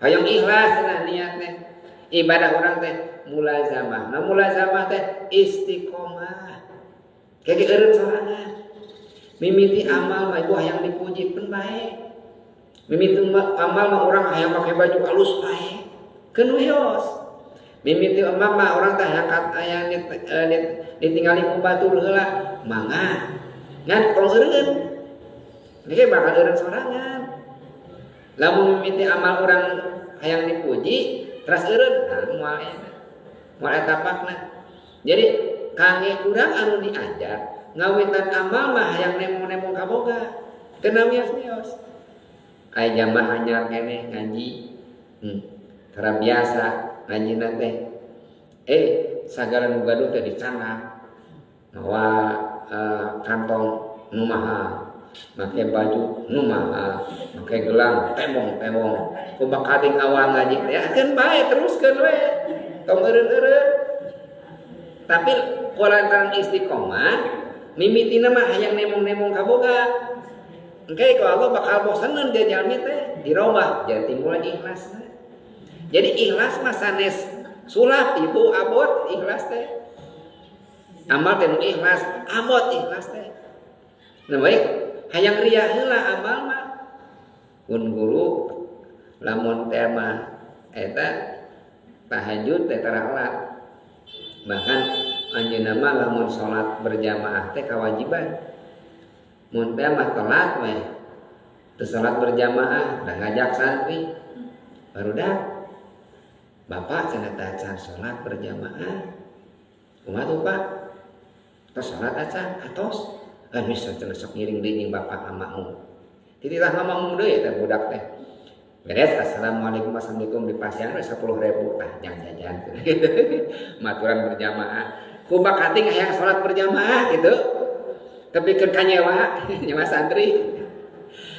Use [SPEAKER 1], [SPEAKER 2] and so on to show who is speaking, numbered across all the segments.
[SPEAKER 1] Hayang ikhlas cenah niat teh. Ibadah urang teh mulazamah. Nah mulazamah teh istiqomah. Kayak eureun sorangan. Mimiti amal mah ibu hayang dipuji pun bae. Mimiti amal mah urang hayang make baju alus bae. Keun wios. Mimiti amal mah urang teh hayang ditinggali ku batur heula mangga. Ngan tong eureun. Ini bakal eureun sorangan. Lamun mimiti amal urang hayang dipuji teras eureun, nah moal eta. Moal eta pakna. Jadi kangge urang anu diajar ngawitan amal mah hayang nemo-nemo kaboga. Teu mios-mios. Aya jamaah anyar keneh ngaji. Tara biasa ngajina teh. Sagala nu gaduh teh dicandak. Mawa kantong nu mahal, make baju nu mahal, make gelang tembong-tembong. Kumaha kating awal ngaji teh ya keun bae teruskeun we. Tong eureun-eureun. Tapi kulantaran istiqomah mimitina mah hayang nemong-nemong kaboga. Engke ku Allah bakal boseneun dia jalmi teh dirobah jadi timbul ikhlasna. Jadi ikhlas mah sanes sulap ibu abot ikhlas teh. Amal teh nu ikhlas, abot ikhlas teh. Nah baik, hayang ria heula amal mah. Pun guru lamun teh mah eta tahajud teh tara telat. Bahkan anjeunna mah lamun salat berjamaah teh kewajiban. Mun teh mah telat we teu salat berjamaah, da ngajak santri. Barudak bapak cenah teh acan salat berjamaah. Kumaha tuh Pak? Tos salat acan atos. Kan bisa cenah sok ngiring deui jeung bapak makmum. Tititah makmum deui teh budak teh. Beres assalamualaikum assalamualaikum di pasian we 10.000 tah jang jajan. Maturan berjamaah. Ku bakating hayang salat berjamaah gitu. Tapi keun kanyewa, nyewa santri.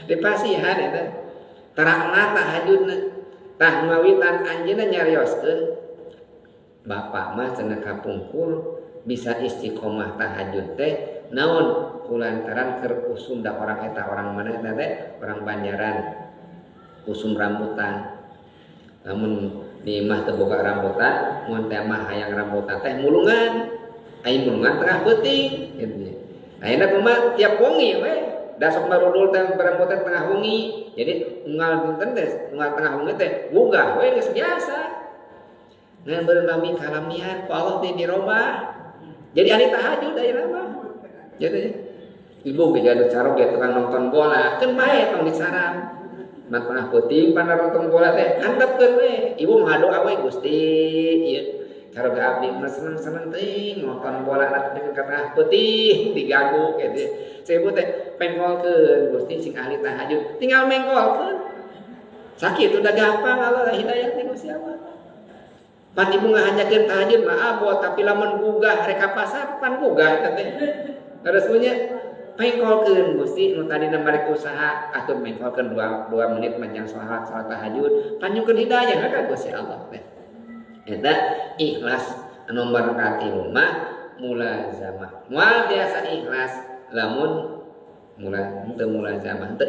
[SPEAKER 1] Di pasihan eta. Tara tahajudna. Tah ngawitan anjeunna nyarioskeun bapak mah cenah kapungkur bisa istiqomah tahajud teh naon kulantaran keur usum da orang eta orang mana eta teh orang Banjaran usum rambutan. Lamun di imah teu boga rambutan, mun teh mah hayang rambutan teh mulungan. Ai mulungan tengah peuting gitu. Ayeuna kumaha tiap wengi we da sok marudul teh rambutan tengah wengi. Jadi unggal dinten teh unggal tengah wengi teh gugah we geus biasa. Ngan beureum lami kalamian ku Allah teh dirobah. Jadi ahli tahajud ayeuna mah. Jadi ibu ge gaduh carog ge tukang nonton bola, keun bae tong disaram. Mah tengah peuting pana nonton bola teh antepkeun we. Ibu mah doa we Gusti ieu carog abdi mah seneng-seneng teuing nonton bola na ka tengah peuting diganggu kitu. Saya ibu teh pengkolkeun Gusti sing ahli tahajud, tinggal mengkolkeun. Sakitu udah gampang Allah hidayah ti Gusti Allah. Pan ibu ngahanyakeun tahajud mah abot, tapi lamun gugah rek ka pasar pan gugah eta teh. Terus punya pengkolkeun Gusti nu tadina marek usaha atuh mengkolkeun 2 menit manjang salat salat tahajud panyungkeun hidayah ka Gusti Allah teh. Eta ikhlas nomor katilu mah mulazamah. Moal biasa ikhlas lamun mula teu mulazamah teu.